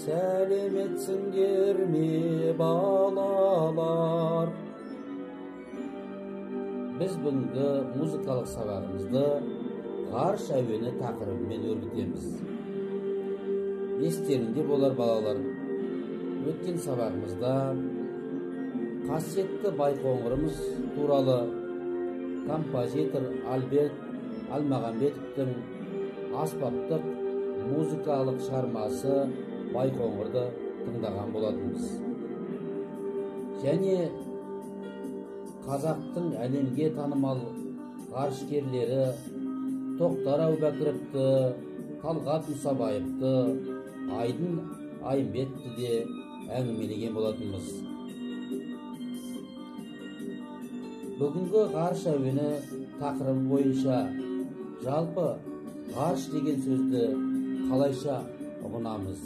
Сәлеметсіңдер ме, балалар? Біз бүгінгі музыкалық сабағымызды ғарыш әуені тақырыбымен өрбітеміз. Естеріңде болар, балалар, өткен сабағымызда қасиетті Байқоңырымыз туралы композитор Альберт Әлмағамбетовтің аспаптық музыкалық шығармасы Байқоңырды тыңдаған болатынбыз. Және қазақтың әлемге танымал ғарышкерлері Тоқтар Әубәкіровті, Талғат Мұсабаевты, Айдын Айымбетті де әңгімелеген болатынбыз. Бүгінгі ғарыш әуені тақырыбы бойынша жалпы ғарыш деген сөзді қалайша ұғынамыз?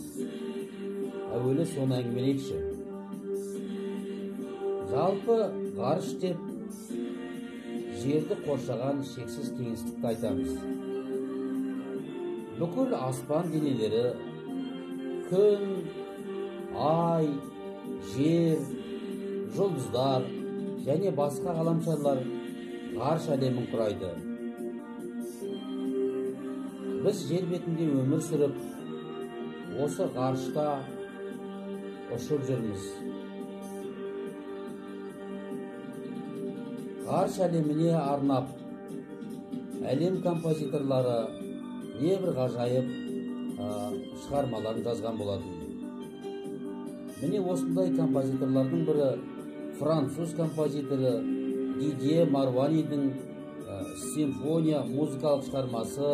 Әуелі соны әңгімелейікші. Жалпы ғарыш деп жерді қоршаған шексіз кеңістікті айтамыз. Бүкіл аспан денелері күн, ай, жер, жұлдыздар және басқа ғаламшарлар ғарыш әлемін құрайды. Біз жер бетінде өмір сүріп, осы ғарышта ұшып жүрміз. Ғарыш әлеміне арнап әлем композиторлары небір ғажайып шығармаларын жазған болатын. Міне осындай композиторлардың бірі француз композиторы Дидье Маруанидің симфония музыкалық шығармасы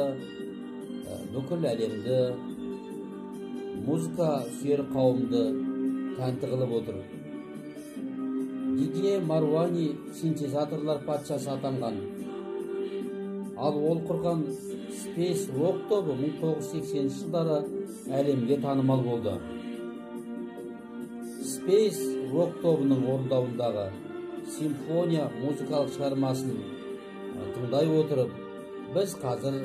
бүкіл әлемді, музыка сүйер қауымды тәнті қылып отыр. Дидье Маруани синтезаторлар патшасы атанған. Ал ол құрған Space Rock тобы 1980 жылдары әлемге танымал болды. Space Rock тобының орындауындағы симфония музыкалық шығармасын тыңдай отырып, біз қазір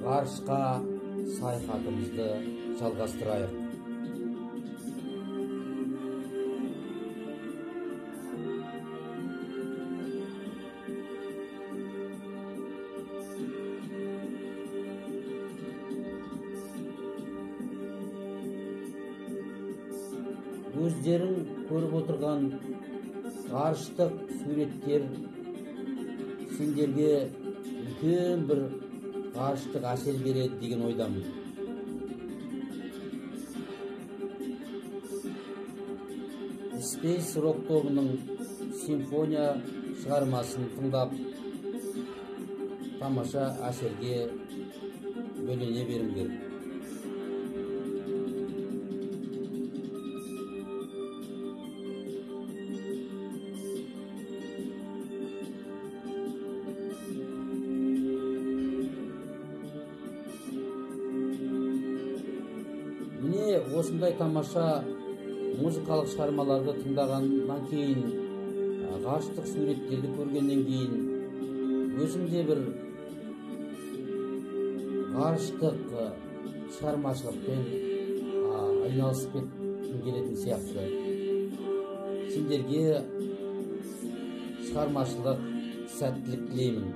ғарышқа саяхатымызды жалғастырайық. Өздерің көріп отырған ғарыштық суреттер сендерге үлкен бір ғарыштық әсер береді деген ойдамын. Space Rock тобының симфония шығармасын тыңдап, тамаша әсерге бөлене беріңдер. Міне осындай тамаша музыкалық шығармаларды тыңдағаннан кейін, ғарыштық суреттерді көргеннен кейін өзім де бір ғарыштық шығармашылықпен айналысып кеткім келетін сияқты. Сендерге шығармашылық сәттілік тілеймін.